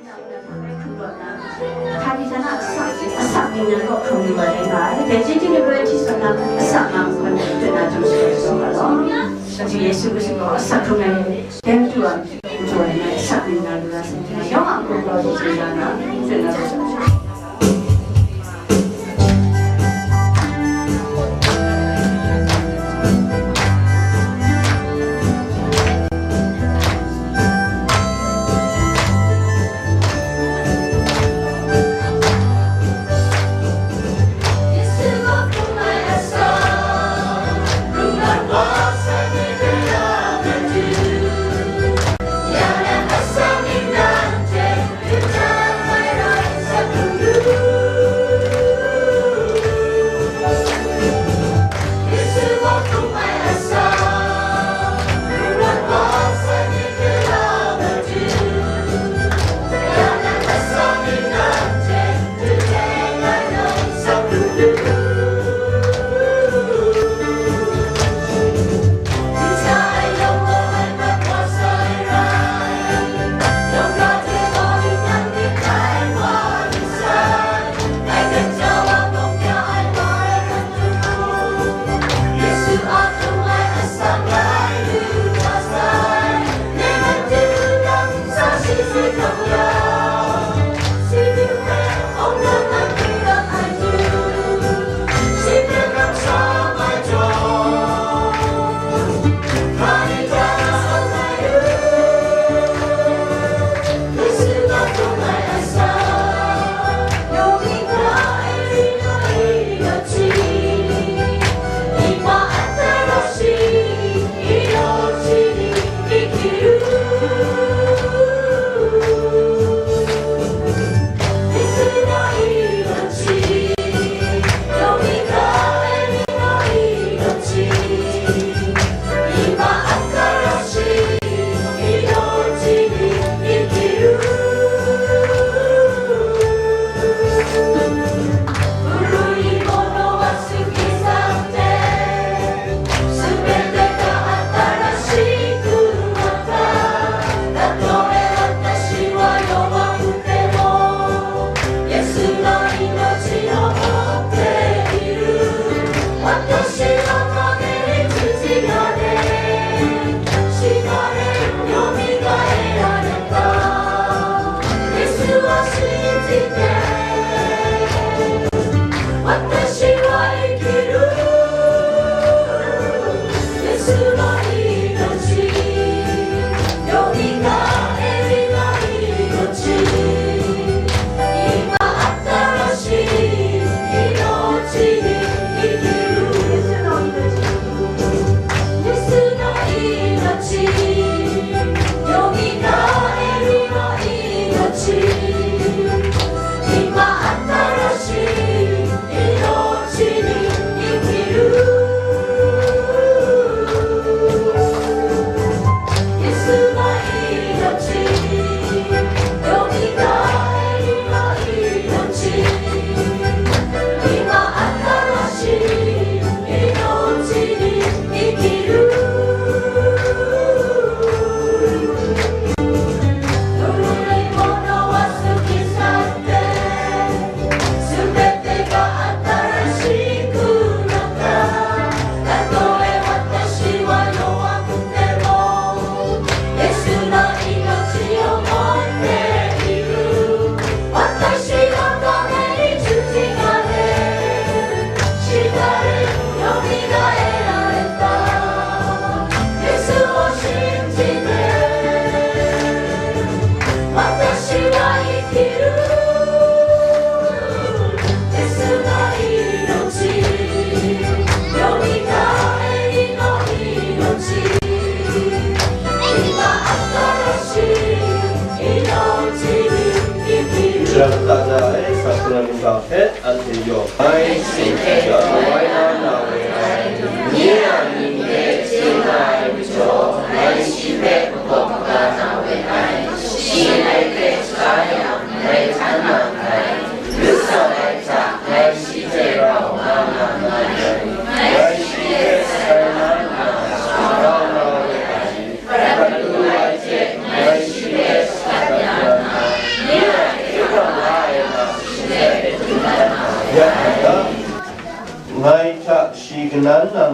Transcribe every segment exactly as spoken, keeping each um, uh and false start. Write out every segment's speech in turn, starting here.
Hkristu a asak mying nan kaw hkrum lu ai rai nga ai. Dai hte ting e, Adventist hta na asak nga ai hkun hte na jang sharai sharawng nga law. Madu Yesu Hkristu gaw asak hkrum ai, dai Madu a matu ai ngai asak mying nan lu na sin hte, yawng a hkrum galaw lu sin na nga, hkrum lu na.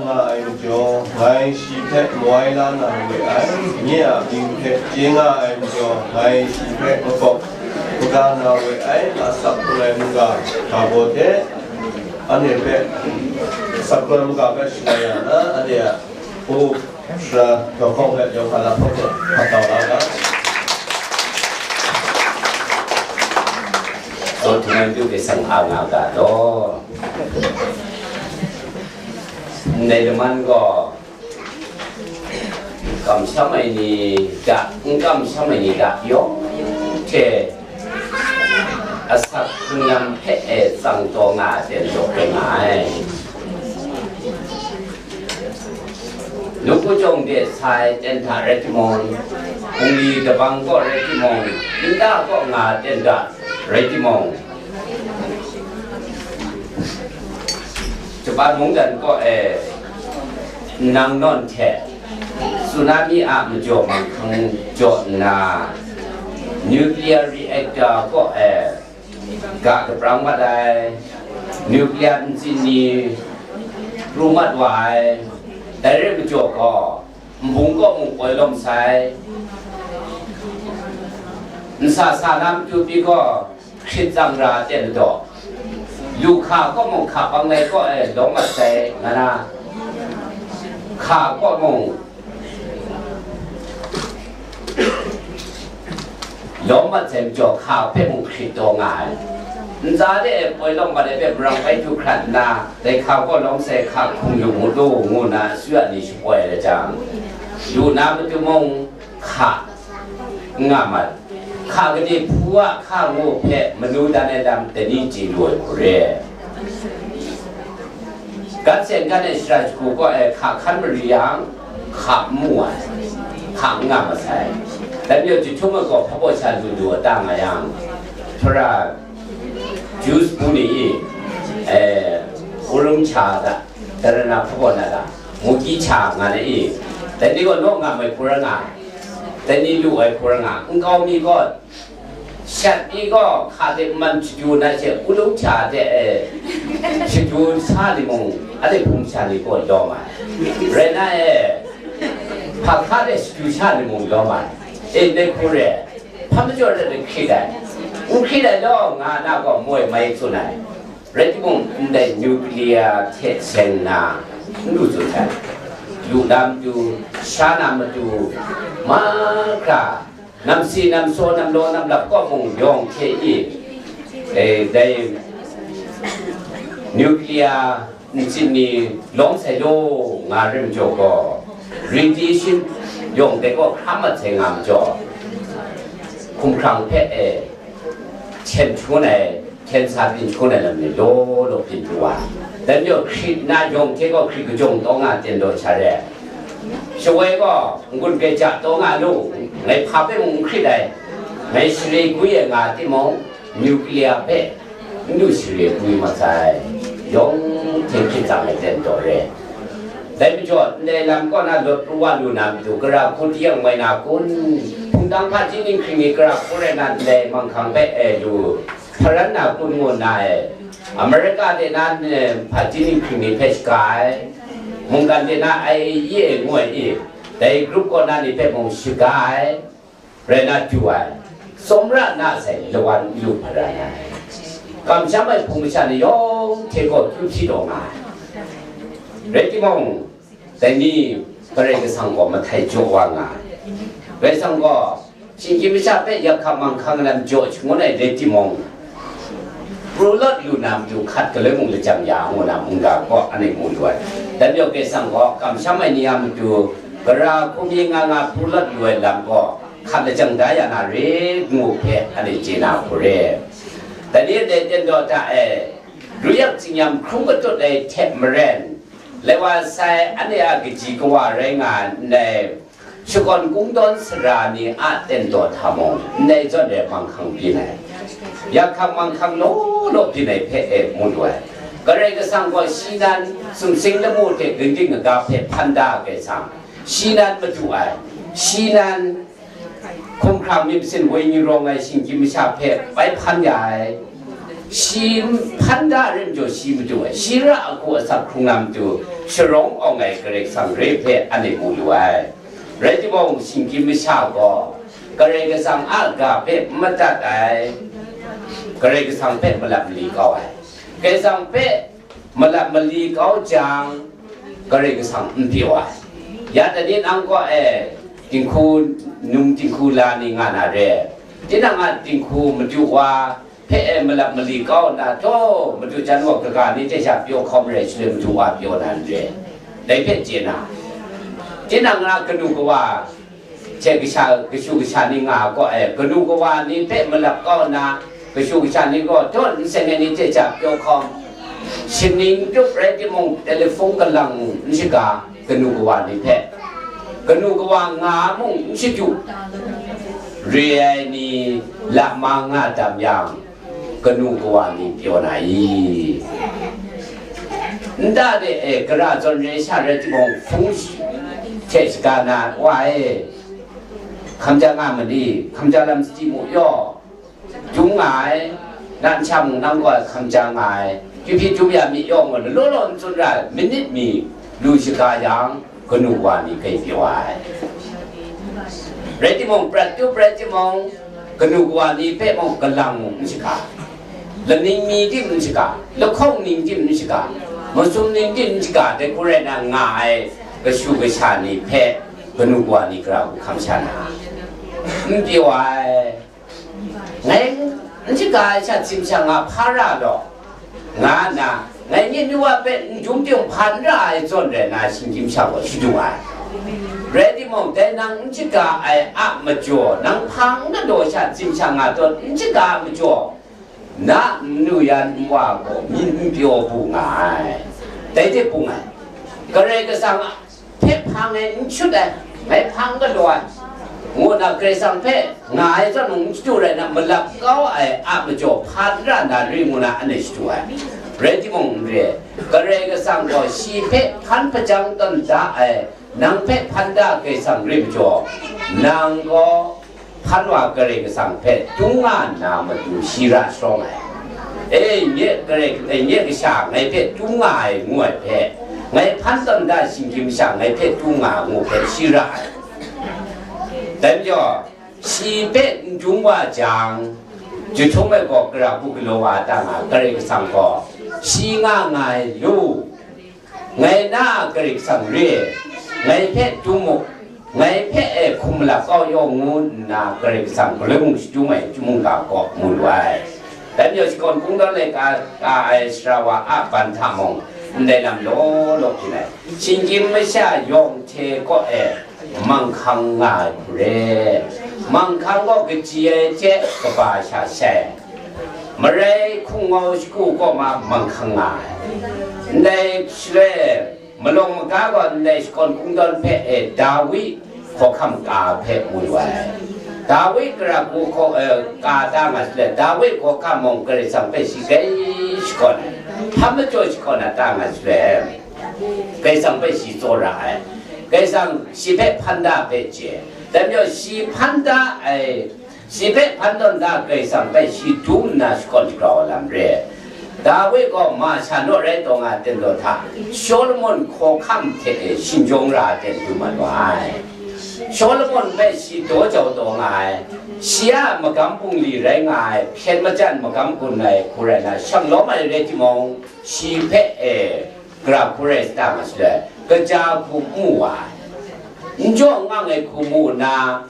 Nga ai majaw, ngai shi hpe mawai la na we ai, nye a mying hpe chye nga ai majaw, ngai shi hpe makawp maga na we ai, asak hkrung ai mungga hta gaw hte, anhte hpe asak hkrung ai mungga hpe shalai ya na, anhte a u sara jawhkawng hpe yawng hkra lahpawt hte hpat kau la ga. Tsaw htum ai matu hpe sang a nga ga law. Ndai laman gaw, kamsham ai ni hta, n kamsham ai ni hta yawng hte asak hkrung lam hpe e tsang taw nga ai aten jaw rai nga ai. Nawku jawng de sa ai ten hta rai timung, bungli dabang kaw rai timung, nta kaw nga ai ten hta rai timung, Japan mungdan kaw e nang nawn hte tsunami a majaw manghkang jaw nna, nuclear reactor kaw e ga daprang mat ai, nuclear ntsin ni pru mat wa ai, dai rai majaw gaw, nbung kaw mung poi lawm sai, nsa sa na matu pyi gaw, hkrit tsang ra ai ten daw, lu hka kaw mung hka bang lai kaw e lawm mat sai, nga na, hka kaw mung lawm mat sai majaw, hka hpe mung hkrit taw nga ai. Ntsa de e poi lawm mat ai hpe marang bai du hkrat nna, dai hka kaw lawm sai hka hkum lu mu lu, ngu nna asuya ni shapoi ai jang, lu na matu mung hka n nga mat. Hka gade hpu a hka ngu hpe manu dan ai lam dai ni chye lu ai hku re. Gat sen gan ai shara shagu kaw e hka hkan mari yang, hka n mu ai, hka n nga masai. Dai majaw jahtum ai gaw hpa baw sha lu lu a ta nga yang, hpara juice bu ni i, e, urung cha da, darana hpa baw na da, muki cha nga na i, dai ni gaw naw nga mai hku ra nga, dai ni lu ai hku ra nga, nkau mi gaw, shat pyi gaw, hka de man shadu na she, ulung hta de, eh, shadu sa ni mung, a de hpung sha ni gaw lawm ai. Rai na e, hpa hka de shadu sa ni mung lawm ai. E, ndai hku re, hpa majaw de hkrit ai. N hkrit ai law, nga na gaw moi mai tsun ai. Rai timung, ndai nuclear hte seng na, n lu tsun ai. Lu na matu, sha na matu, mahkra, namsi, namsaw, namlaw, namlap kaw mung yawng hte i, eh, dai nuclear ntsin ni lawm sai law nga rim jaw gaw, radiation yawng dai kaw hkra mat sai nga majaw, hkumhkrang hpe, eh, hten shangun ai, hten sa byin shangun ai lam ni law law byin pru wa. Dai majaw hkrit na yawng hte gaw hkrit kajawng taw nga ten daw sha re. Shawoi gaw n-gun grai ja taw nga lu, ngai hpa hpe mung n hkrit ai, ngai share gwi ai nga timung, nuclear hpe n lu share gwi mat sai, yawng hte hkrit tsang ai ten daw re. Dai majaw, ndai lam kaw na lawt pru wa lu na matu, gara hku tiyang mai na kun, hpungtang hpaji ninghkring ni gara hku rai na ndai manghkang hpe e lu, hparan na kun ngu nna e, America de na, eh, hpaji ninghkring ni hpe shaga ai, mungkan de na I A E A ngu ai i, dai group kaw na ni hpe mung shaga ai, rai na du ai, tsawmra na sai lawan lu hparan ai, kamsham ai hpung masha ni yawng hte gaw kyu hti taw nga ai. Rai timung, dai ni Karai Kasang gaw mahtai jaw wa nga ai. Karai Kasang gaw shinggyim masha hpe yak hkam manghkang lam jaw shangun ai rai timung, pru lawt lu na matu hkat galoi mung lajang ya ngu na mungga gaw anhte mu lu ai. Dai majaw Karai Kasang gaw kamsham ai ni a matu gara hku mi nga nga pru lawt lu ai lam gaw hkat lajang da ya na re ngu hpe anhte chye na hku re. Dai ni ndai ten daw hta e, ruyak tsinyam hkrung katut ai hte maren, lai wa sai anhte a kaji kawa rai nga ndai, shakawn kungdawn sara ni a ten daw hta mung, ndai zawn re manghkang byin ai. Yak hkang manghkang law law byin ai hpe e mu lu ai. Karai Kasang gaw shi nan sumsing lamu hte ginding kaga hpe hpan da ai Karai Kasang, shi nan madu ai, shi nan hkumhkrang myit masin woi ni rawng ai shinggyim masha hpe bai hpan ya ai. Shi hpan da ai rai majaw shi madu ai, shi ra a hku asak hkrung na matu, sharawng awng ai Karai Kasang re hpe anhte mu lu ai. Rai timung, shinggyim masha gaw Karai Kasang a ga hpe n madat ai, Karai Kasang hpe malap mali kau ai. Karai Kasang hpe malap mali kau jang, Karai Kasang n pyaw ai. Ya tani nang kaw e, dinghku num dinghku la ni nga na re, tinang a dinghku madu wa hpe e malap mali kau nna, taw, madu jan gaw kaga ni hte sha pyaw hkawm rai shaloi, madu wa pyaw na n re, dai hpe chye na, tinang a kanu kawa hte kasha, kashu kasha ni nga ai kaw e, kanu kawa ni hpe malap kau nna, kashu kasha ni gaw taw, n seng ai ni hte sha pyaw hkawm, shaning tup rai timung, telefon kalang mung n shaga, kanu kawa ni hpe, kanu kawa nga mung n shadu, re ai ni lama nga dam yang, kanu kawa ni pyaw na i? Nta de e, gara zawn re sha rai timung, hpung hte shaga na, wa e, hkamja nga ma ni, hkamja lam sadi mu yaw, Dum nga ai, nan sha mung nang gaw hkamja nga ai, kyu hpyi dum ya mi yawng gaw, law law n tsun ra ai, minit mi lu shaga yang, kanu wa ni grai pyaw ai. Rai timung, prat tup rai timung, kanu wa ni hpe mung kalang mung n shaga, laning mi tim n shaga, lahkawng ning tim n shaga, masum ning tim n shaga, dai hku rai na nga ai kashu kasha ni hpe kanu wa ni gara hku hkam sha na, n pyaw ai. Ngai n shaga ai sha tsimshang a hpa ra law, nga nna, ngai nye nu wa hpe n dum ting hpan ra ai zawn rai na, shinggyim sha gaw shadung ai. Rai timung, dai nang n shaga ai a majaw, nang hpa n galaw sha tsimshang a tawn n shaga a majaw, na nnu yan nwa gaw myi n pyaw bu nga ai. Dai hte bung ai, Karai Kasang hpe hpa ngai n shut ai, ngai hpa n galaw ai, ngu nna Karai Kasang hpe nga ai zawn mung n shadu rai na, malap kau ai a majaw hpa n ra na ri ngu na, anhte shadu ai. Rai timung n re, Karai Kasang gaw shi hpe hpan hpajang tawn da ai, nang hpe hpan da Karai Kasang re majaw, nang gaw hpan wa Karai Kasang hpe tung nga nna matu shi ra sharawng ai. E, nye Karai, e, nye kasha ngai hpe tung nga ai ngu ai hpe, ngai hpan tawn da shinggyim masha ngai hpe tung nga ngu hpe shi ra ai. Dai majaw, shi hpe n tung wa jang, jahtum ai gaw gara hku galaw wa ta nga, Karai Kasang gaw, shi nga nga ai lu, ngai na a Karai Kasang re, ngai hpe dum mu, ngai hpe e hkum malap kau yaw ngu nna, Karai Kasang galoi mung shadum ai mungga kaw mu lu ai. Dai majaw, shakawn kungdawn e ka, ka ai sara wa a ban hta mung, ndai lam law law byin ai. Shinggyim masha yawng hte kaw e, manghkang nga ai hku re. Manghkang gaw kaji ai hte kaba sha shai ai. Marai hkungau shagu kaw ma manghkang nga ai. Ndai shaloi, malawng maga gaw ndai shakawn kungdawn hpe e Dawi hkawhkam ka hpe mu lu ai. Dawi gara hku hkaw, e, ka ta nga shaloi, Dawi hkawhkam mung Karai Kasang hpe shi grai shakawn ai. Hpa majaw shakawn na ta nga shaloi, Karai Kasang hpe shi tsawra ai. Karai Kasang shi hpe hpan da hpe chye. Dai majaw, shi hpan da ai, shi hpe hpan tawn da Karai Kasang hpe shi dum nna shakawn shagrau ai lam re. Dawi gaw masha naw rai taw nga ai ten daw hta, Solomon hkawhkam hte e shingjawng ra ai ten dum ai wa ai. Solomon hpe shi daw jau taw nga ai, shi a magam bungli rai nga ai, hpyen majan magam gun ai hku rai na, shang lawm ai rai timung, shi hpe e, gara hku rai sa ta nga shaloi, kaja hku n mu wa ai. N jaw n ngang ai hku mu nna,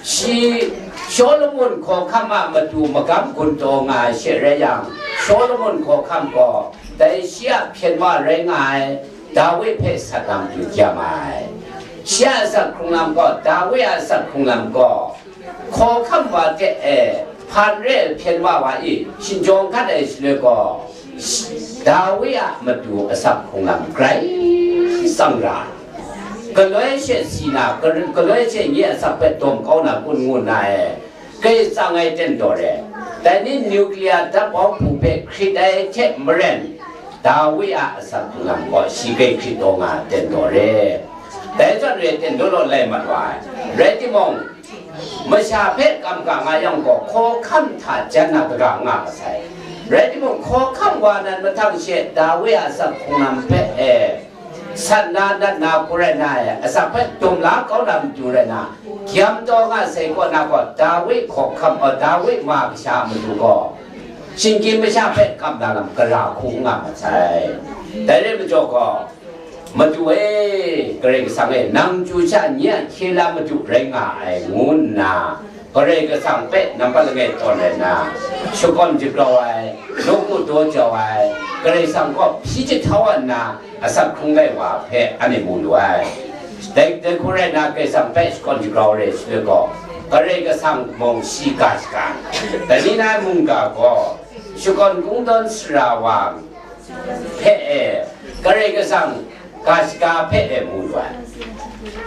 shi Solomon hkawhkam a matu magam gun taw nga ai she rai yang, Solomon hkawhkam gaw dai shi a hpyen wa rai nga ai Dawi hpe sat na matu jam ai. Shi a asak hkrung lam gaw, Dawi a asak hkrung lam gaw, hkawhkam wa hte e hpan re ai hpyen wa wa i shingjawng hkat ai shaloi gaw, Dawi a matu asak hkrung lam grai tsang ra ai. Galoi she si na, gal-, galoi she nye asak hpe dawm kau na kun ngu nna e, Karai tsang ai ten daw re. Dai ni nuclear dap wang hpung hpe hkrit ai hte maren, Dawi a asak hkrung lam gaw shi grai hkrit taw nga ai ten daw re. Dai zawn re, ten daw law lai mat wa ai. Rai timung, masha hpe kam ga nga yang gaw, hkawhkam hta jan na kaga nga masai. Rai timung, hkawhkam wa nan mahtang she Dawi a asak hkrung lam hpe e, Sat na, nat na hku rai na e, asak hpe dum la kau na matu rai na, gyam taw nga sai kaw na gaw, Dawi hkawhkam, a, Dawi ma kasha a matu gaw, shinggyim masha hpe kam na lam gara hku n nga mat sai. Dai rai majaw gaw, Madu e, Karai Kasang e, nang chyu sha nye a hkye la madu rai nga ai, ngu nna, Karai Kasang hpe nampat langai tawn ai na, shakawn jagrau ai, nawku daw jau ai, Karai Kasang kaw hpyi jahtau ai nna, asak hkrung lai wa hpe anhte mu lu ai. Dai, dai hku rai nna, Karai Kasang hpe shakawn jagrau re shaloi gaw, Karai Kasang mung shi ga shaga, dai ni na ai mungga gaw, shakawn kungdawn sara wa hpe e, Karai Kasang ga shaga hpe e mu lu ai.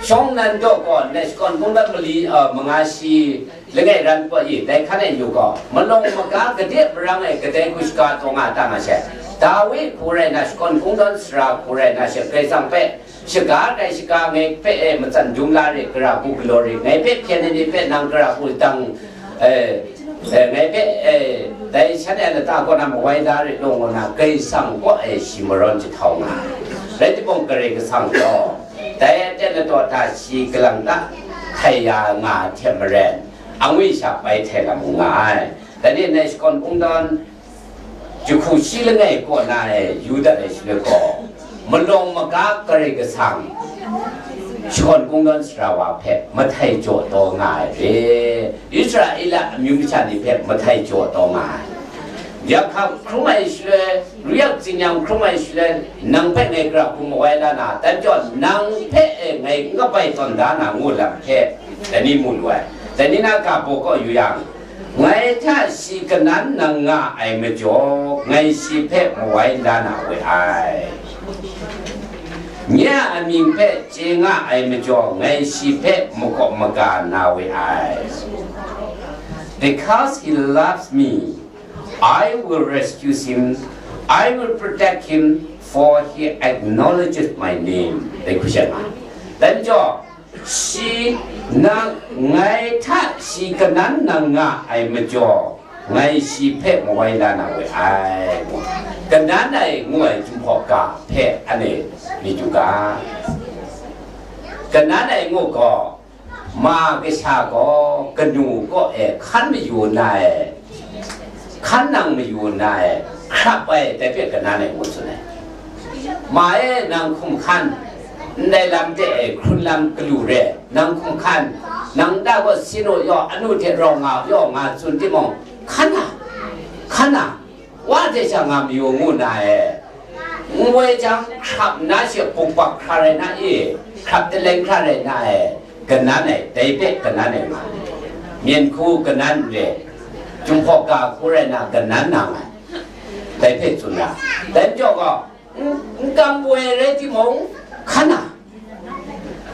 Shawng nan daw gaw, ndai shakawn kungdawn mali, a, manga shi langai ran pawt i, dai hkan e yu gaw, malawng maga gade marang e kadai hku shaga taw nga ta nga she, Dawi hku rai na, shakawn kungdawn sara hku rai na she, Karai Kasang hpe shaga, dai shaga ngai hpe e matsan dum la re, gara hku galaw re, ngai hpe hpyen ai ni hpe nang gara hku dang, e, e, ngai hpe, e, dai shan e lata kaw na mawai la re law, ngu na Karai Kasang kaw e shi marawn jahtau nga ai. Rai timung, Karai Kasang gaw dai aten ladaw hta shi kalang ta hkai ya nga ai hte maren, angwi sha bai htai lam nga ai. Dai ni nai shakawn kungdawn jahku shi langai kaw na e yu dat ai shaloi gaw, malawng maga Karai Kasang shakawn kungdawn sara wa hpe mahtai jaw taw nga ai re, Israela amyu masha ni hpe mahtai jaw taw nga ai. Yak hkap hkrum ai shaloi, ruyak tsinyam hkrum ai shaloi, nang hpe ngai gara hku mawai la na, dan jaw nang hpe e ngai n kabai tawn da na ngu lam hpe, dai ni mu lu ai. Dai ni na ga baw kaw yu yang, ngai hta shi kanan nang nga ai majaw, ngai shi hpe mawai la na we ai. Nye a amying hpe chye nga ai majaw, ngai shi hpe makawp maga na we ai. Because he loves me, I will rescue him, I will protect him, for he acknowledges my name. Dai hku sha nga. Dai majaw, shi nang ngai hta shi kanan nang nga ai majaw, ngai shi hpe mawai la na we ai, ngu. Kanan ai ngu ai Jinghpaw ga hpe anhte myit yu ga. Kanan ai ngu gaw, ma kasha gaw kanu kaw e hkan mayu na e, hkan nang mayu na e, hkrap ai, dai hpe kanan ai ngu tsun ai. Ma e, nang hkum hkan, ndai lam de e hkrun lam galu re, nang hkum hkan, nang nta gaw sin u yaw, anu hte rau nga u yaw, nga tsun timung, hkan na, hkan na, wa hte sha nga mayu ngu na e, n woi jang, hkrap na she bukbak hkra rai na e, hkrap taleng hkra rai na e, kanan ai, dai hpe kanan ai nga ai. Myen hku kanan re, Jinghpaw ga hku rai na, kanan na nga ai. Dai hpe tsun ra. Dai majaw gaw, n, n kam woi rai timung, hkan na.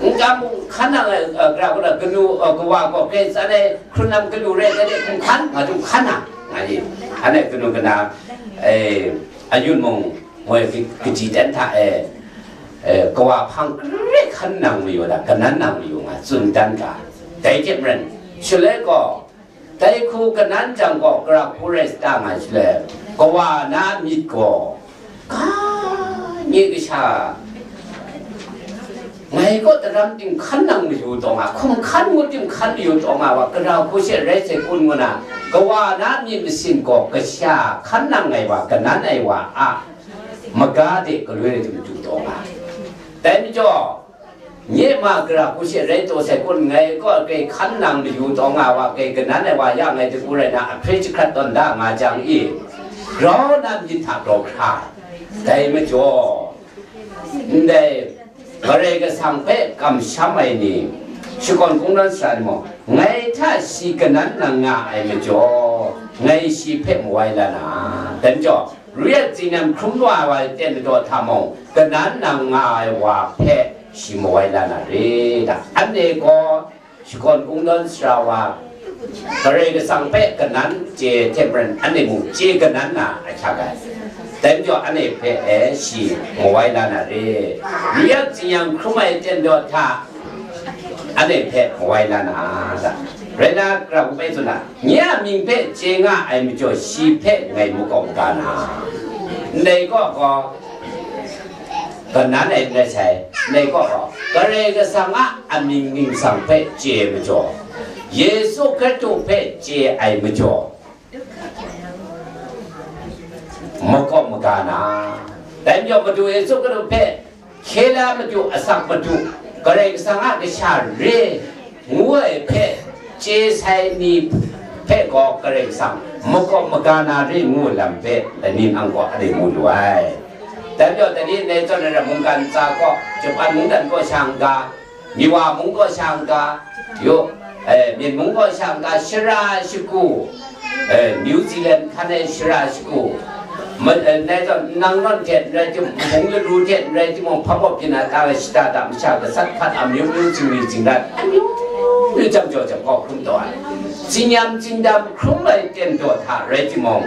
N kam hkan na, eh, eh, gara gaw, kanu, eh, kawa gaw, Karai Kasang e hkrun lam galu rai, dai hte hkum hkan, nga jung hkan na, nga i. Anhte kanu kana, eh, ayun mung, moi ka-, kaji ten hta e, eh, kawa hpang kare hkan nang mayu da, kanan nang mayu nga, tsun dan ga. Dai hte maren, shaloi gaw, dai hku kanan jang gaw, gara hku rai sa ta nga shaloi, kawa na myit gaw, ga, nye kasha, ngai kaw daram ting hkan nang mayu taw nga, hkum hkan ngut ting hkan mayu taw nga wa, gara hku she rai sai kun ngu na, kawa na myit masin gaw, kasha hkan nang ai wa, kanan ai wa a maga de galoi rai tim du taw nga. Dai majaw, nye ma gara hku she rai taw sai kun, ngai kaw kai hkan nang mayu taw nga wa, kai kanan ai wa ya ngai hte rai na, ahpre jahkrat tawn da nga jang i, grau na myit hta grau hkra ai. Dai majaw, ndai Karai Kasang hpe kamsham ai ni, shakawn kungdawn sara ni mung, ngai hta shi kanan nang nga ai majaw, ngai shi hpe mawai la na, dan jaw, ruyat tsingnyam hkrum wa ai ten ladaw hta mung, kanan nang nga ai wa hpe shi mawai la na re da. Anhte gaw, shakawn kungdawn sara wa, Karai Kasang hpe kanan chye hte maren, anhte mung chye kanan na ahkyak ai. Dai majaw, anhte hpe e shi mawai la na re. Ruyat tsingnyam hkrum ai ten ladaw hta, anhte hpe mawai la na da. Rai na, gara hku bai tsun na, nye a mying hpe chye nga ai majaw, shi hpe ngai makawp ga na. Ndai kaw gaw, Kanan ai n rai sai, ngai kaw gaw, Karai Kasang a amying ningsang hpe chye ai majaw, Yesu Hkristu hpe chye ai majaw, makawp maga na, dai majaw Madu Yesu Hkristu hpe hkye la matu, asak matu, Karai Kasang a kasha re ngu ai hpe chye sai ni hpe gaw Karai Kasang makawp maga na re ngu ai lam hpe, lani nang gaw anhte mu lu ai. Dai majaw, dai ni ndai zawn ai mungkan ntsa gaw, Japan mungdan kaw sha n-ga, Miwa mung kaw sha n-ga, yu, eh, Myen mung kaw sha n-ga, shara shagu, eh, New Zealand hkan ai shara shagu, ma-, eh, ndai zawn, nang nawn hte n rai timung, nbung laru hte n rai timung, hpa baw byin a ta ai shada da masha gasat hkat amyu myu zingri zingrat, amyu myu jam jaw jam kau hkrum taw ai. Tsinyam tsindam hkrum ai ten daw hta rai timung,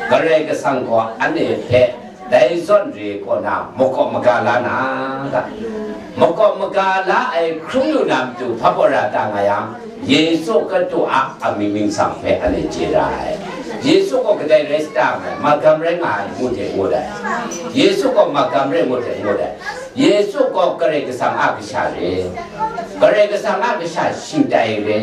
Karai Kasang gaw anhte hpe dai zawn re kaw na makawp maga la na ga, makawp maga la ai hkrum lu na matu hpa baw ra ta nga yang, Yesu Hkristu a amying ningsang hpe anhte chye ra ai. Yesu gaw kadai rai sa ta nga ai, magam rai nga ai ngu hte ngut ai. Yesu gaw magam rai ngut hte ngut ai. Yesu gaw Karai Kasang a kasha re, Karai Kasang a kasha shingtai re,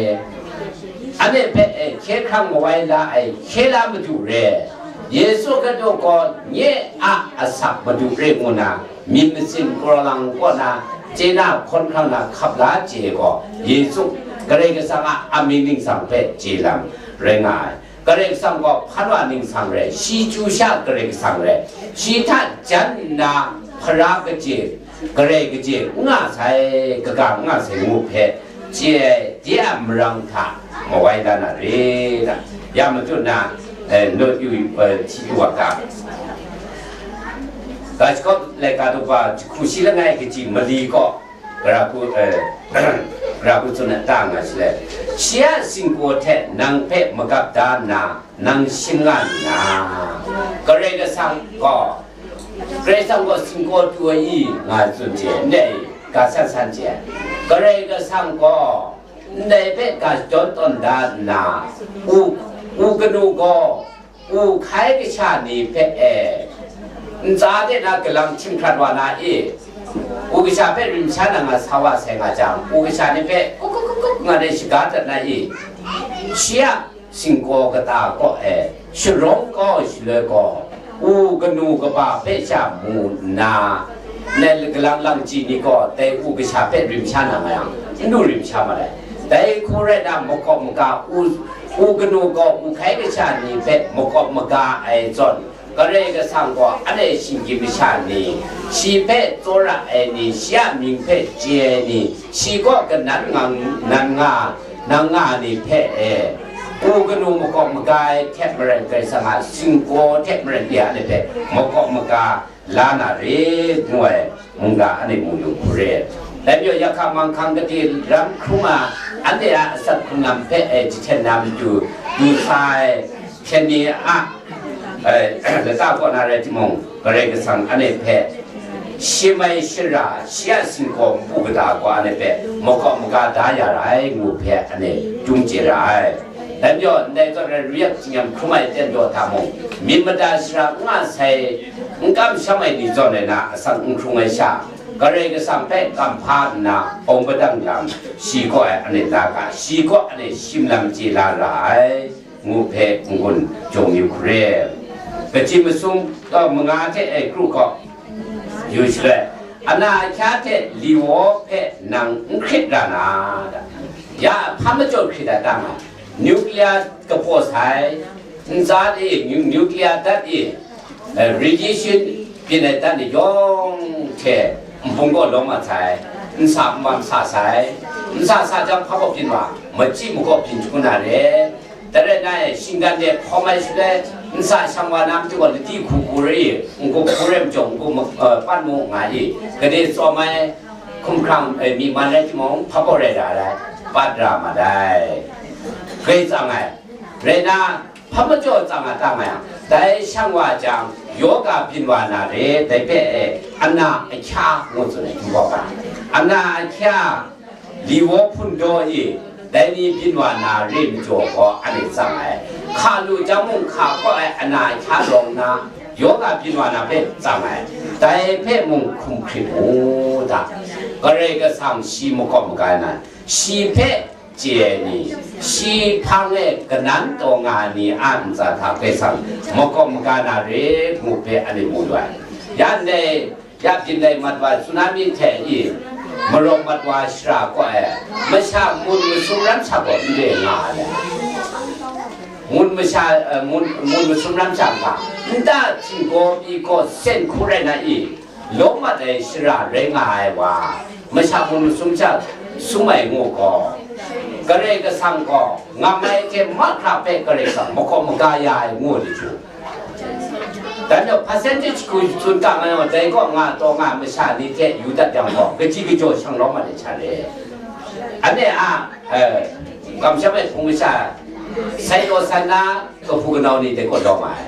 anhte hpe, eh, hkye hkrang mawai la ai hkye la madu re, Yesu Hkristu gaw nye a asak madu re ngu na, myit masin karaw lang kaw na, chye na hkawn hkrang na hkap la chye gaw, Yesu Karai Kasang a amying ningsang hpe chye lam rai nga ai. Karai Kasang gaw hpan wa ningsang rai, shi chyu sha Karai Kasang rai, shi hta jan nna hpara kaji, Karai kaji n nga sai, kaga n nga sai ngu hpe chye ai, de a marang hta mawai la na re ta? Ya matut na, eh, not yu, eh, hti yu wa ta? Ga shakawp laika daw ba jahku shi langai kaji mali gaw, gara hku, eh, gara hku tsun ai ta nga shi le, shi a singkaw hte nang hpe magap da nna, nang shim nga lu na? Karai Kasang gaw, Karai Kasang gaw singkaw tu ai i nga tsun hte, ndai ga san san hte, Karai Kasang gaw ndai hpe ga shadawn tawn da nna, u, u kanu gaw, u hkai kasha ni hpe e, ntsa de na galang htim hkrat wa na i, u kasha hpe rim sha na nga sa wa sai nga jang, u kasha ni hpe kuk kuk kuk kuk nga de shaga dat na i, shi a singkaw kata kaw e, sharawng kau shaloi gaw, u kanu kaba hpe sha mu nna, nai galang lang chyi ni gaw dai u kasha hpe rim sha na nga yang, n du rim sha ma ai. Dai hku rai na, makawp maga u, u kanu gaw u hkai kasha ni hpe makawp maga ai zawn, Karai Kasang gaw anhte shinggyim masha ni, shi hpe tsawra ai ni, shi a mying hpe chye ai ni, shi kaw kanan nga, nan nga, nang nga ai ni hpe e, u kanu makawp maga ai hte maren, Karai Kasang a singkaw hte maren, ya anhte hpe makawp maga la na re, ngu ai mungga anhte mu yu hku re. Dai majaw, yahka manghkang gade ram hkrum a, anhte a asak hkrung lam hpe e jahten na matu du sa ai hpyen ni a, e, lata kaw na rai timung, Karai Kasang anhte hpe shim ai shara, shi a singkaw npu kata gaw anhte hpe makawp maga da ya ra ai ngu hpe anhte dum chye ra ai. Dai majaw, ndai zawn rai, ruyak tsinyam hkrum ai ten daw hta mung, myit mada shara n nga sai, n kamsham ai ni zawn rai na, asak n hkrung ai sha, Karai Kasang hpe kamhpa nna awng padang yang, shi kaw e anhte na ga, shi kaw anhte shim lam chye la ra ai, ngu hpe n-gun jaw yu hku re. Kachyi masum, uh, manga hte e kru gaw, yu shaloi, ana ahkya hte li waw hpe nang n hkrit ra na, ya hpa majaw hkrit ai ta nga, nuclear kapaw sai, ntsa e, nu-, nuclear dat e, eh, radiation byin ai dat ni yawng hte nbung kaw lawm mat sai, nsa nmam sa sai, nsa sa jang hpa kaw byin wa, machyi makaw byin hkru na re, Dai rai nna, shinggan de hkawm ai shaloi, nsa shang wa na matu gaw, ladi hku hku re i, n-gup hku re majaw, n-gup ma-, eh, pat mu nga i, gade tsawm ai hkumhkrang, eh, myi man rai timung, hpa kaw rai ra ai, pat ra mat ai. Grai tsang ai. Rai nna, hpa majaw tsang a ta nga yang, dai shang wa jang, yawga byin wa na re, dai hpe, eh, ana ahkya ngu tsun ai, Jinghpaw ga. Ana ahkya, Li waw hpun daw e, dai ni byin wa na re majaw gaw, anhte tsang ai. Hka lu jang mung, hka kaw ai ana hkya rawng na, yawng a byin wa na hpe tsang ai, dai hpe mung hkum hkrit mu da. Karai Kasang shi makawp maga na, shi hpe chye ai ni, shi hpang e kanan taw nga ai ni a ntsa hta Karai Kasang makawp maga na re ngu hpe anhte mu lu ai. Ya ndai, ya byin lai mat wa tsunami hte i, marawng mat wa shara kaw e, masha mun masum ram sha gaw n re nga ai. Mun masha, eh, mun, mun masum ram sha nga, nta htinggaw pyi gaw sen hku rai na i, lawm mat ai shara rai nga ai wa, masha mun masum sha sum ai ngu gaw, Karai Kasang gaw ngam ai hte mahkra hpe Karai Kasang makawp maga ya ai ngu ai jahku. Dan yawng percentage hku tsun ga nga yang, dai kaw nga taw nga masha ni hte yu dat yang gaw, kaji kajaw shang lawm mat ai hta re. Anhte a, eh, kamsham ai hpung masha, sai taw san na, kahpu kanau ni dai kaw lawm ai.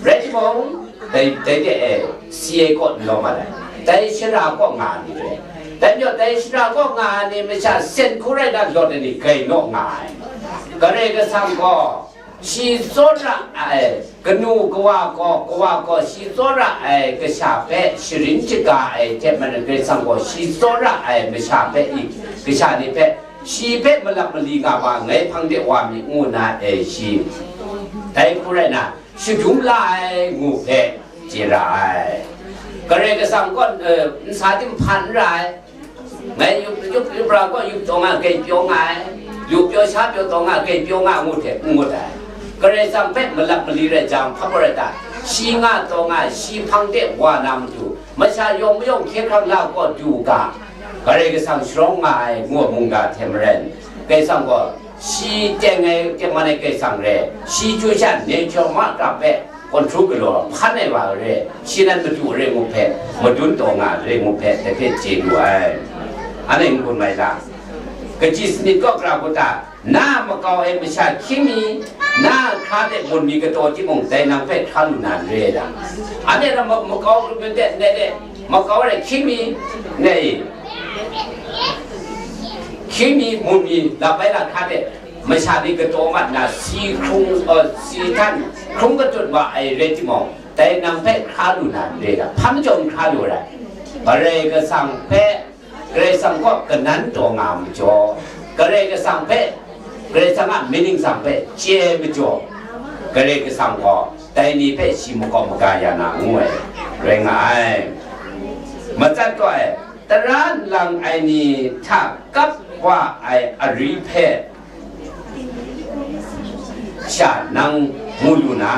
Rai timung, dai, dai de, eh, C A kaw lawm ai. Dai shara kaw nga ai ni re. Dai majaw, dai shara kaw nga ai ni masha sen hku rai na lawt ai ni gai naw nga ai. Karai Kasang gaw, shi tsawra ai, kanu kawa gaw, kawa gaw shi tsawra ai kasha hpe sharin shaga ai hte maren, Karai Kasang gaw shi tsawra ai masha hpe i, kasha ni hpe, shi hpe malap mali nga ma ngai hpang de wa mi ngu na ai shi, dai hku rai na, shadum la ai ngu hpe chye ra ai. Karai Kasang gaw, eh, nsa tim hpan n ra ai. Ngai yup, yup, yup ra gaw yup taw nga, grai pyaw nga ai. Yup pyaw sha pyaw taw nga, grai pyaw nga ngu hte n ngut ai. Karai Kasang hpe malap mali rai jang, hpa gaw rai ta? Shi nga taw nga, shi hpang de wa na matu, masha yawng mayawng hkye hkrang la gaw du u ga, Karai Kasang sharawng nga ai ngu ai mungga hte maren, Karai Kasang gaw shi teng ai, tengman ai Karai Kasang re, shi chyu sha nature mahkra hpe control galaw hpan ai wa re, shi nan madu re ngu hpe, madun taw nga re ngu hpe, dai hpe chye lu ai. Anhte n-gun mai ta? Kaji sanit kaw gara hku ta? Na a makau e masha hkying mi, na a hkra de mun mi kataw timung, dai nang hpe hkra lu na n re ai ta? Anhte na ma-, makau grup myit de, ndai de, makau re hkying mi, ndai e, hkying mi, mun mi, lap bai la hkra de, masha ni kataw mat nna, si hkrung, uh, si htan hkrung katut wa ai rai timung, dai nang hpe hkra lu na n re ai ta? Hpa majaw n hkra lu ai? Karai Kasang hpe, Karai Kasang kaw kanan taw nga ai majaw, Karai Kasang hpe, Karai Kasang a mying ningsang hpe chye ai majaw, Karai Kasang gaw dai ni hpe shi makawp maga ya na ngu ai, rai nga ai. Matsat gaw ai, tara nlang ai ni hta kap wa ai ari hpe sha nang mu lu na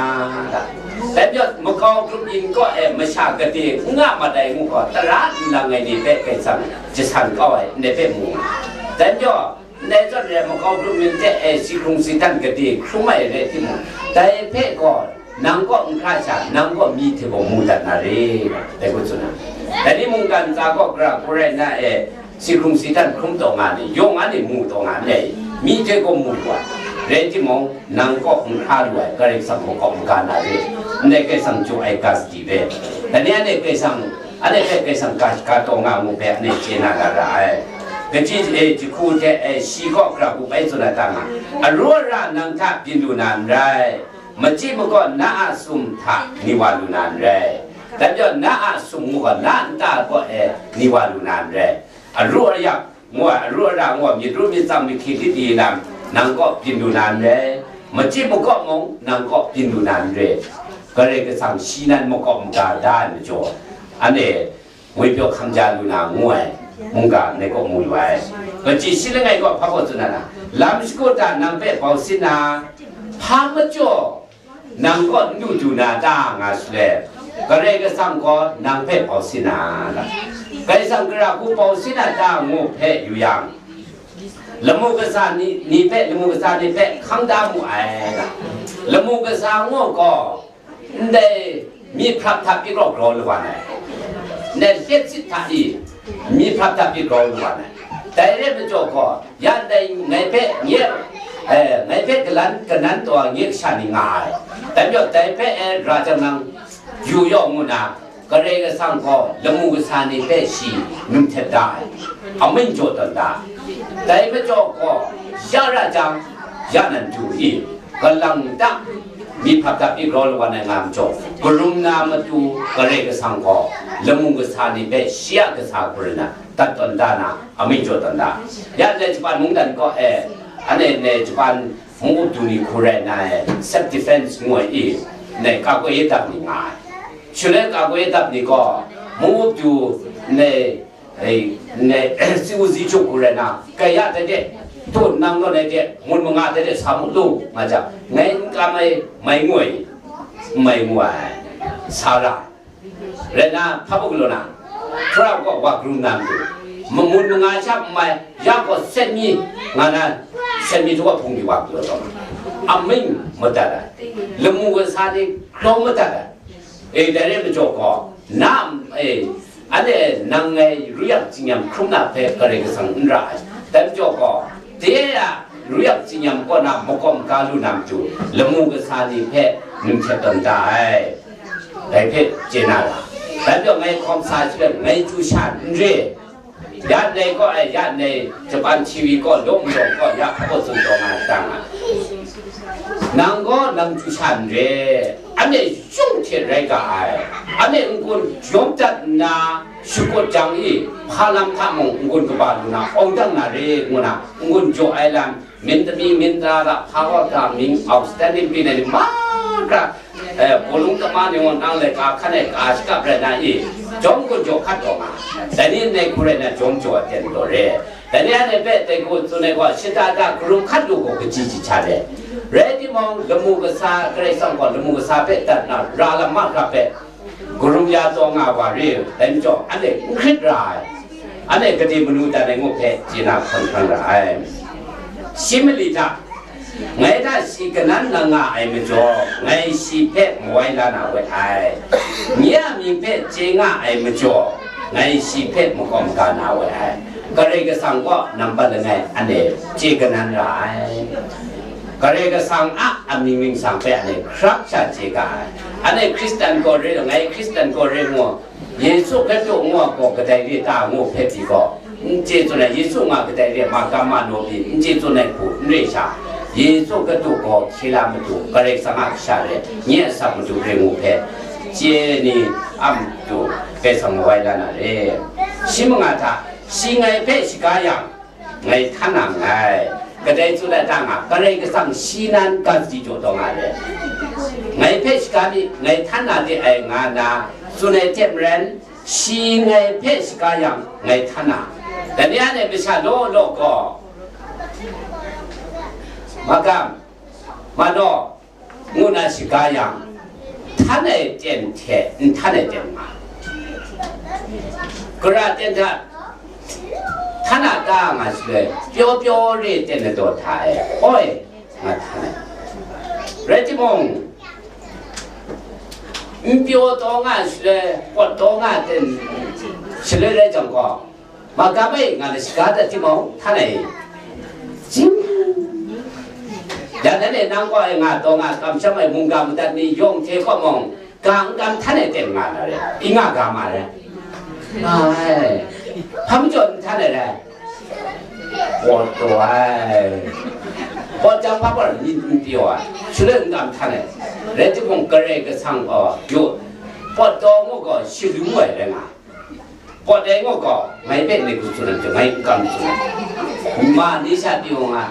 ta? Dai majaw, makau grup yin kaw e masha gade n nga mat ai ngu gaw, tara nlang ai ni hpe Karai Kasang jasan kau ai, ndai hpe mu. Dai majaw, ndai zawn re ai makau grup yin hte e si hkrung si htan gade hkrum ai rai timung, dai hpe gaw nang kaw n hkra sha, nang kaw mi hte gaw mu dat na re, dai hku tsun ai. Dai ni mungkan ntsa kaw gara hku rai na e, si hkrung si htan hkrum taw nga ni, yawng anhte mu taw nga ndai, mi hte gaw mu lu ai. Rai timung, nang kaw n hkra lu ai Karai Kasang makawp maga na re, ndai Karai Kasang jaw ai ga sadi hpe. Dai ni anhte Karai Kasang, anhte hpe Karai Kasang ga, ga taw nga mu hpe anhte chye na na ra ai. Kaji e jahku hte e shi kaw gara hku bai tsun ai ta nga, aru ara nang hta byin lu na n rai. Machyi makaw na a sum hta ni wa lu na n rai. Dai majaw, na a sum ngu gaw, na a nta kaw e ni wa lu na n rai. Aru ayak ngu ai, aru ara ngu ai, myit ru myit tsang, myit hkri lit di lam, nang kaw byin lu na n rai. Machyi makaw mung, nang kaw byin lu na n rai. Karai Kasang shi nan makawp maga da ai majaw, anhte ngwipyaw hkam ja lu na ngu ai mungga ndai kaw mu lu ai. Kaji shi langai gaw hpa gaw tsun na na, lam shagu hta nang hpe bau sin na, hpa majaw nang kaw n du du na ta nga shaloi, Karai Kasang gaw nang hpe bau sin na ta? Karai Kasang gara hku bau sin na ta ngu hpe yu yang, lamu kasa ni, ni hpe, lamu kasa ni hpe hkang da mu ai ta? Lamu kasa ngu gaw, ndai myi hprap hta pyi grau grau lu wa ai, ndai hpyet sit hta i myi hprap hta pyi grau lu wa ai. Dai rai majaw gaw, ya ndai ngai hpe nye, eh, ngai hpe kalan, kanan taw ai nye kasha ni nga ai. Dai majaw, dai hpe, eh, ra jang nang yu yaw ngu na, Karai Kasang gaw lamu kasa ni hpe shi num htet da ai, amying jaw tawn da ai. Dai majaw gaw, ya ra jang, ya nan du i, kalang ta, Myi hpap dap mi grau lawan ai nga majaw, karum na matu Karai Kasang gaw lamu kasa ni hpe shi a kasa hku rai na, dat tawn da na, amyu jaw tawn da. Ya ndai Japan mungdan kaw e, anhte ndai Japan mung-up du ni hku rai na e, self defense ngu ai i, ndai ကာကွယ်ရေးတပ် ni nga ai. Shaloi ကာကွယ်ရေးတပ် ni gaw, mung-up du ndai, e, ndai, စစ်ဦးစီးချုပ် hku rai na, ကယ တတဲ့, တို့ နံှတော့ တတဲ့, မုံမငါ တတဲ့ ဆာမှုလို့ ငါကြောင့် ငယ်ကမ်းမိုင် မိုင်ငွေ မိုင်ငွေ ဆာလာ ရတနာ ဖတ်ဖို့ကလိုလား။ ခရစ်က ဝါကရုဏာ မမုံမငါ ချပ်မိုင် ရောက်ကို ဆက်မီ ငါနာ ဆက်မီ တော့ ဖုန်ကြီး ဝါကလိုတော့ အမိန် မတတ်တာ လမူဝဆာ နေ ကြောမတတ်တာ အဲ ဒါနဲ့ မကြောက်ကော နာ အဲ အဲ့ဒါ နံၣ်ငယ် ရူယက် စင်ယမ် ခုနဖဲ ကရေကဆန် အင်ရၢၣ် တမ်းကြောက်ကော တဲရ ရူယက် စင်ယမ် ကော နာ မကောမကား လူနံၣ်ကျူ လမူကဆာ နေ ဖဲ နုံချက် တန်တာ အဲ ဒါဖဲ ကျေနပ်လား တမ်းကြောက် ငယ် ခွန်ဆာ ချွဲ ငယ် ကျူရှာ နရေ ရတဲ့ကောအဲရတဲ့ ဂျပန် ထီဝီ ကော လုံးလုံး ကော ရ အဖို့ ဆုံးတော့ ငါ တန်း ငါ နံၣ်ကော နံၣ်ကျူရှာ နရေ အနဲ့ ရုံးထည့် ရိုက်က အဲ အနဲ့ ငွန်း ရုံးတက် နာ ရှုပ်ကို ကြောင် အီ ဖာလမ် ခါမုံ ငွန်း ကဘာ လူ နာ အောင် တန်း နာ ရေ ငွန်း နာ ငွန်း ကြော အဲလမ် မင်းသမီး မင်းသား က ဖာ ကော တာ မင်း အောင် စတန်ဒင်း ပေး နိုင် မက အဲ ဘောလုံးသမား တွေ ဝန်း တန်း လဲ ကာ ခါ နဲ့ ကာ စကပ် ရ နာ အီ ရုံးကို ကြော် ခတ် တော့ မှာ တနည်း နဲ့ ကိုယ် ရ နာ ရုံး ကြော် အ တင် တော့ ရဲ တနည်း နဲ့ ပဲ တဲ့ ကိုယ် သူ နဲ့ က ရှစ် တ တ ကရုံး ခတ် လို့ ကို ကကြည် ကြည် ချတယ် ရဲ တိမောင် လမူ ကစား ကြိုက် ဆောင် ကော လမူ ကစား ပဲ တတ် နာ ရာ လမ က ပဲ ကရုံး ရ တော့ ငါ ဝါ ရေ တန် ကြော် အဲ့ ဒါ ခရစ် ရာ အဲ့ ဒါ ကတိ မနု တန် နဲ့ ငို့ ဖဲ ကျေနပ် ခွန် ခွန် ရာ အဲ့ ရှင်းမလီ တ ငယ်ဒၣ် ရှီကနန်း နငါ အိုင် မကျော် ငယ် ရှီ ဖက် မဝဲ လာ နာ ဝဲ အိုင် မြား မြင်း ဖက် ကျေ ငါ အိုင် မကျော် ငယ် ရှီ ဖက် မကောမကာ နာ ဝဲ အိုင် ကရေ ကဆန် ကော နံပါတ် ငယ် အ နဲ့ ကျေ ကနန်း ရာ အိုင် ကရေ ကဆန် အ အမီ မင်း ဆန် ဖက် အ နဲ့ ခရပ် ချာ ကျေ က အိုင် အ နဲ့ ခရစ်စတန် ကော ရဲ ငယ် ခရစ်စတန် ကော ရဲ ငို့ ယေရှုခရစ်တု ငို့ အကော ကတိုင် ရ တ ငို့ ဖဲ ပြီ ကော အင် ကျေ စွန် နဲ့ ယေရှု ငါ ကတိုင် ရ မ ကမ နော ပြီ အင် ကျေ စွန် နဲ့ ခု အင် ရ ချာ ယေရှုခရစ်တု ကော ခေ လ မ တု ကရေ ဆန် အ က ရှ ရဲ ည အ ဆ မ တု ရဲ ငို့ ဖဲ ကျေ နီ အ မ တု ပဲ ဆ မ ဝဲ လ နာ ရဲ ရှင်း မ ငါ ထ ရှင်း ငယ် ဖဲ ရှ ကား ယံ ငယ်ထမ်းနာ ငယ် ကတဲ စွန် လ တ ငါ ကရေ ကဆန် ရှင်း နန်း ကစတီ ကျို တော့ ငါ ရဲ ငယ် ဖဲ ရှ ကား နီ ငယ်ထမ်းနာ တဲ့ အဲ ငါ နာ စွန် နဲ့ ချက် မရန် ရှင်း ငယ် ဖဲ ရှ ကား ယံ ငယ်ထမ်းနာ တနည်း နဲ့ မရှ လော လော ကော မကမ် မ တော့ ငို့ နာ ရှ ကား ယံ ထမ်း နဲ့ တ ချက် ထမ်း နဲ့ ချက် မ ကရ တ ထမ်း ထမ်း နာ တ ငါ ရှ လဲ ပြော ပြော ရဲ တ နဲ့ တော့ ထမ်း အဲ အို ငါ ထမ်း ရဲ တိမောင် ပြော တော့ ငါ ရှ လဲ ပေါ့ တော့ ငါ တ ရှ လဲ ရဲ ကြောင့် ကော မကပ် ငါ လ ရှ ကား တ တိမောင် ထမ်း အဲ ရှင်း ဒါနဲ့ နန်း ကော အဲ ငါ တော့ ငါ ကမ် ရှမ်း အဲ မုံ က မ တတ် နီ ရုံး ထေ ကော မုံ က ကမ် ထမ်း နဲ့ တဲ့ ငါ လာ ရဲ အ ငါ က မ ရဲ အဲ ဖမ်း ကြော် ထမ်း နဲ့ ရဲ ပေါ့ တော့ အဲ ပေါ့ ကြောင့် ဖမ်း ပေါ့ နီ ပြော အဲ ရှ လဲ ကမ် ထမ်း နဲ့ ရဲ တိမောင် ကရေ ကဆန် ကော ယို့ ပေါ့ တော့ ငို့ ကော ရှ လူ ဝဲ ရဲ ငါ ပေါ့တဲငေါ့ကော ငါ့ပဲ့နေကူစွန်နံ ငါ့ကမ်စွန်နံ မနီရှပြုံငါ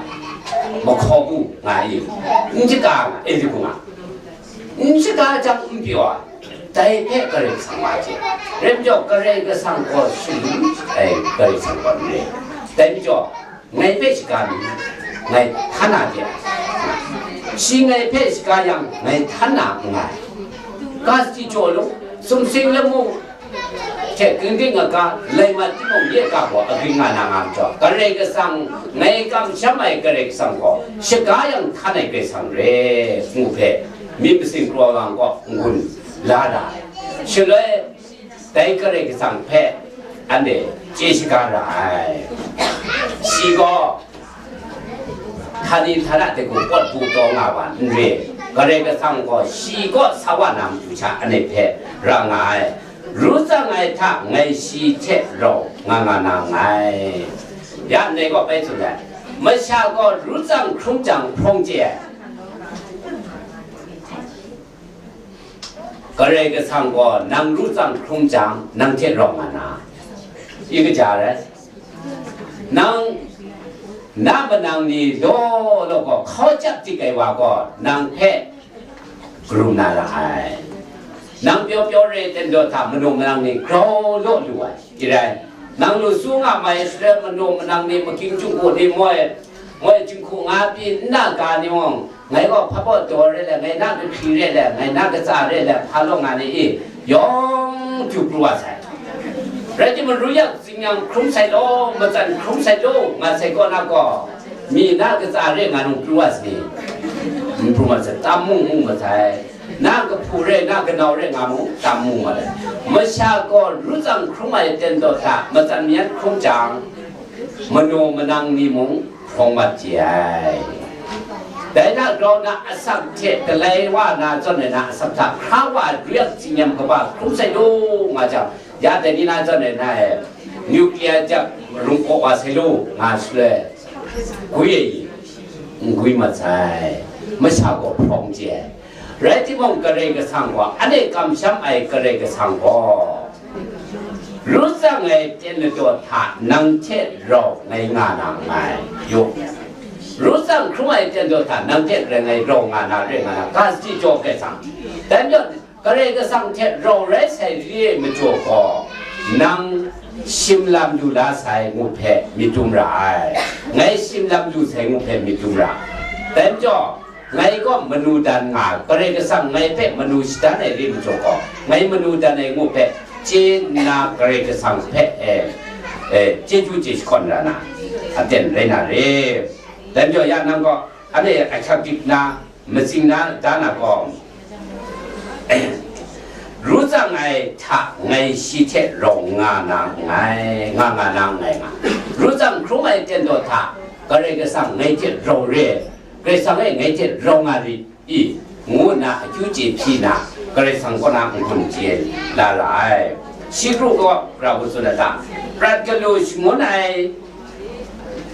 မခေါ်ဘူး ငါ့ အင်းချစ်က ငါ့ အဲ့ဒီကူငါ အင်းချစ်ကအကြောင်းပြောတာ တိုင်ဖက် ကရစ်ဆန်ပါစေ ရမကျော် ကရစ်ကဆန်ကော ရှိလူ အဲ ကရစ်ဆန်ကော နေ တိုင်မကျော် ငါ့ဖက်ရှိကားမည် ငါ့ထမ်းနာကျက် ရှိငါ့ဖက်ရှိကားယံ ငါ့ထမ်းနာငါ့ ကစတိကျော်လုံး စုံစင်းလက်မှု ထဲကင်းကင်းငါက လိုက်မှတိမုံရဲ့ကပေါ်အကင်းငါနာငါကြောင့် ကရဲကဆန် ငါ့ကံရှမ်းမိုင်ကရဲကဆန်ကို ရှိကားယံ ထမ်းနာကျက်ဆန်ရဲ မှုဖက် မင်းပစင်ကြော်လံကော ငုံလာတာ ရှိလွဲ တိုင်ကရဲကဆန်ဖက် အန်တဲ့ ကျေးဇူးကားရအိုင်။ ရှိကော ဌာနဌာနတကူပွတ်ပူတော်ငါပါ နရေ ကရဲကဆန်ကော ရှိကော ဆဝနာမတူချာ အန်တဲ့ဖက် ရငါအိုင်။ ရူးစငါထ ငါရှိချက်ရော ငါငါနာငါ။ ရနေကော ပဲဆိုတယ်။ မရှာကော ရူးစံခရုံးစံဖုံးကျဲ။ Karai Kasang gaw nang ru tsang hkrum jang, nang hte rawng nga na, i kaja rai. Nang, na manang ni law law gaw hkau jap dik ai wa gaw, nang hpe karum na ra ai. Nang pyaw pyaw re ten daw hta manu manang ni grau law lu ai. I rai, nang lu su nga mai shaloi manu manang ni, making jungku ni moi, moi jinghku nga pyi nna ga ni mung, ngai gaw hpa baw daw re le, ngai na kahkri re le, ngai na katsa re le, hpa law nga ni i, yawng du pru wa sai. Rai timung, ru yak zingyang hkrum sai law, matsan hkrum sai law, nga sai kaw na gaw, mi na katsa re nga nung pru wa sai ni? N pru ma sai, tam mung mung ma sai. Na kahpu re, na kanau re nga mung, tam mung ma sai. Masha gaw ru tsang hkrum ai ten daw hta, matsan mayan hkrum jang, manu manang ni mung hprawng mat chye ai. Dai hta grau na asak hte galai wa na zawn ai na asak hta hkra wa ai ru yak zingyam kaba hkrum sai law nga jang, ya dai ni na zawn ai na e, nuclear jak rungkaw wa sai law nga shaloi, gwi ai i? N gwi mat sai. Masha gaw hprawng chye ai. Rai timung, Karai Kasang gaw, anhte kamsham ai Karai Kasang gaw, ru tsang ai ten ladaw hta nang hte rau ngai nga na nngai, yu. Ru tsang hkrum ai ten daw hta nang hte rai ngai rau nga na, re nga na, ga sadi jaw Karai Kasang. Dai majaw, Karai Kasang hte rau rai sai re ai majaw gaw, nang shim lam lu la sai ngu hpe myit dum ra ai, ngai shim lam lu sai ngu hpe myit dum ra. Dai majaw, ngai gaw manu dan nga, Karai Kasang ngai hpe manu shadan ai re majaw gaw, ngai manu dan ai ngu hpe chye nna Karai Kasang hpe, e, e, chyeju chye shakawn ra na, aten rai na re. Dai majaw ya nang gaw, anhte ahkyak dik na, matsing na, da na gaw, ru tsang ai hta ngai shi hte rau nga na nngai, nga nga na nngai nga. Ru tsang hkrum ai ten daw hta Karai Kasang ngai hte rau re, Karai Kasang e ngai hte rau nga rit i, ngu nna akyu chye hpyi na, Karai Kasang kaw na n-gun chye la ra ai. Shi kru gaw, pra hku tsun ai ta? Prat galu shangun ai,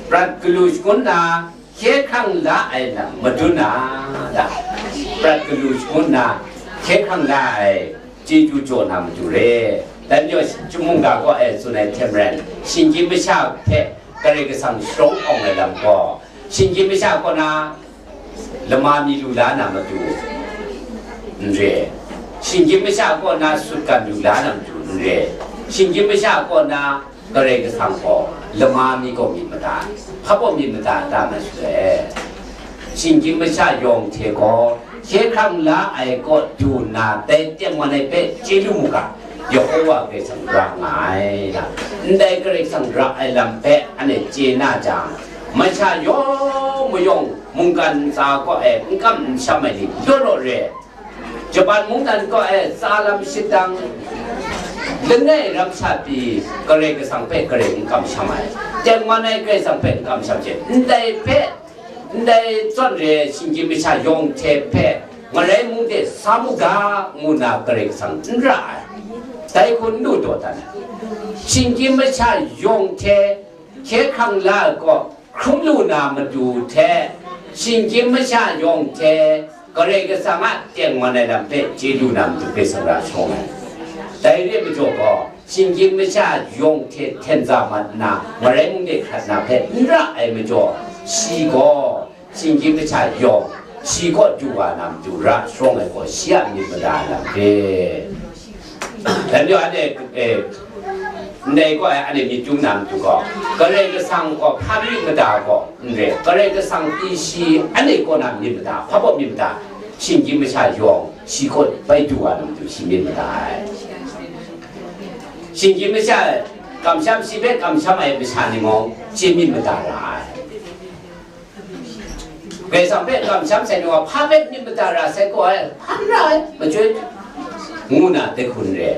prat galu shangun na, hkye hkrang la ai lam madun na, da, prat galu shangun na, hkye hkrang la ai chyeju jaw na matu re. Dai majaw, chyum mungga kaw e tsun ai hte maren, shinggyim masha hpe Karai Kasang sharawng awng ai lam gaw, shinggyim masha kaw na lama mi lu la na matu n re, shinggyim masha kaw na sutgan lu la na matu n re, shinggyim masha kaw na Karai Kasang gaw lama mi gaw myit mada, hpa gaw myit mada ta na shaloi, shinggyim masha yawng hte gaw hkye hkrang la ai kaw du nna, dai tengman ai hpe chye lu mu ga, Yehowa Karai Kasang ra nga ai, na, ndai Karai Kasang ra ai lam hpe anhte chye na jang, masha yawng mayawng mungkan ntsa kaw e n kam n sham ai ni law law re. Japan mungdan kaw e tsa lam shadang langai ram sha pyi, Karai Kasang hpe garai n kamsham ai, tengman ai Karai Kasang hpe n kamsham she, ndai hpe, ndai zawn re ai shinggyim masha yawng hte hpe, Ngarai mung de sa mu ga, ngu nna Karai Kasang n ra ai. Dai hku n lu taw dan ai. Shinggyim masha yawng hte hkye hkrang la ai kaw hkrum lu na matu hte, shinggyim masha yawng hte Karai Kasang a tengman ai lam hpe chye lu na matu Karai Kasang ra sharawng ai. Dai re ai majaw gaw, shinggyim masha yawng hte hten za mat nna, Ngarai mung de hkrat na hpe n ra ai majaw, shi gaw shinggyim masha yawng, shi kaw du wa na matu ra sharawng ai gaw, shi a myit mada ai lam hpe. Dai majaw anhte, e, ndai gaw ai, anhte myit dum na matu gaw, Karai Kasang gaw hpa myit mada gaw n re, Karai Kasang pyi shi anhte kaw na myit mada, hpa gaw myit mada, shinggyim masha yawng shi kaw bai du wa na matu shi myit mada ai. Shinggyim masha kamsham, shi hpe kamsham ai masha ni mung, chye myit mada ra ai. Karai Kasang hpe kamsham sai ni wa, hpa hpe myit mada ra sai gaw ai, hpa n ra ai, machyoi, ngu na dai hku n re.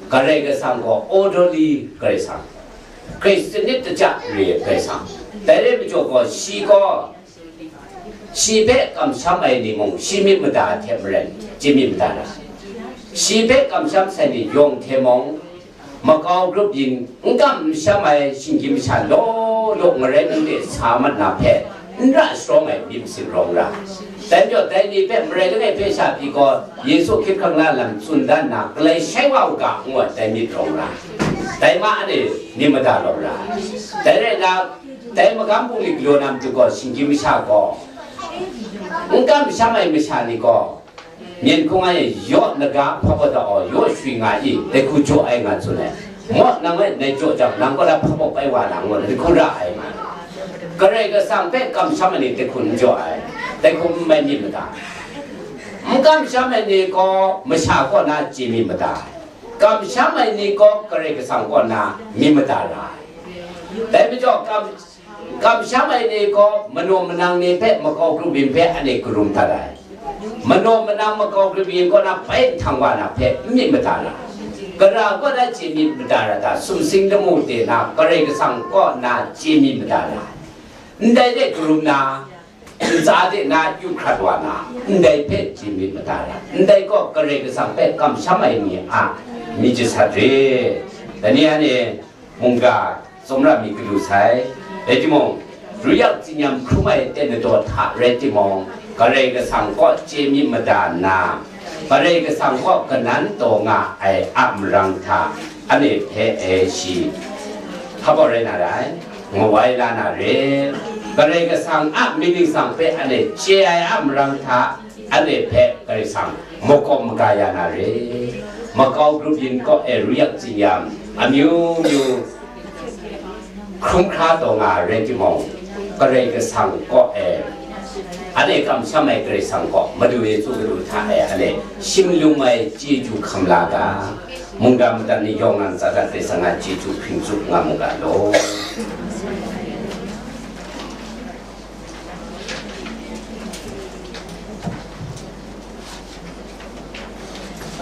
Karai Kasang gaw orderly Karai Kasang, Hkristu nit kaja re ai Karai Kasang. Dai re ai majaw gaw, shi gaw, shi hpe kamsham ai ni mung, shi myit mada ai hte maren, chye myit mada ra. Shi hpe kamsham sai ni yawng hte mung, makau grup yin n kam n sham ai shinggyim masha law law Ngarai mung de sa mat na hpe n ra sharawng ai myit masin rawng ra. Dai majaw, dai ni hpe marai langai hpe sha pyi gaw, Yesu hkying hkrang la lam tsun dan nna, galai shai wa u ga, ngu ai, dai myit rawng ra ai. Dai ma anhte myit mada lawm ra ai. Dai rai nna, dai magam bungli galaw na matu gaw, shinggyim masha gaw, n kamsham ai masha ni gaw, myen hkung ai yaw laga hpa baw da aw, yaw shui nga i, dai hku jaw ai nga tsun ai. Maw, nang e nai jaw jang, nang kaw na hpa baw pai wa na, ngu na, dai hku ra ai nga. Karai Kasang hpe kamsham ai ni dai hku n jaw ai, dai hku n mai myit mada. N kamsham ai ni gaw masha kaw na chye myit mada. Kamsham ai ni gaw Karai Kasang kaw na myit mada ra ai. Dai majaw, kam, kamsham ai ni gaw manaw manang ni hpe makau grup yin hpe anhte karum dat ai. Manaw manang makau grup yin kaw na bai nhtang wa na hpe n myit mada ra. Gara kaw na chye myit mada ra ta, sumsing lamu de na Karai Kasang kaw na chye myit mada ra. Ndai de karum na, ntsa de na yu hkrat wa na, ndai hpe chye myit mada ra. Ndai gaw Karai Kasang hpe kamsham ai ni a myit jasat re. Dai ni anhte mungga tsawmra myit galu sai. Rai timung, ruyak tsinyam hkrum ai ten ladaw hta rai timung, Karai Kasang kaw chye myit mada nna, Karai Kasang kaw kanan taw nga ai a marang hta, anhte hpe e shi hpa baw rai na rai, ngawai la na re. Karai Kasang a mying ningsang hpe anhte chye ai a marang hta, anhte hpe Karai Kasang makawp maga ya na re. Makau grup yin kaw e ruyak tsinyam amyu myu hkrum hkra taw nga ai rai timung, Karai Kasang kaw e, anhte kamsham ai Karai Kasang kaw Madu Yesu Hkristu hta e anhte shim lung ai chyeju hkam la ga, mungga madat ni yawng nan tsa dat Karai Kasang a chyeju hpring tsup nga mu ga law.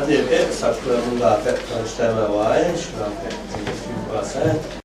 Anhte hpe asak hkrung ai mungga hpe hkrang shatai mai wa ai, shara hpe hpring tsup wa sai.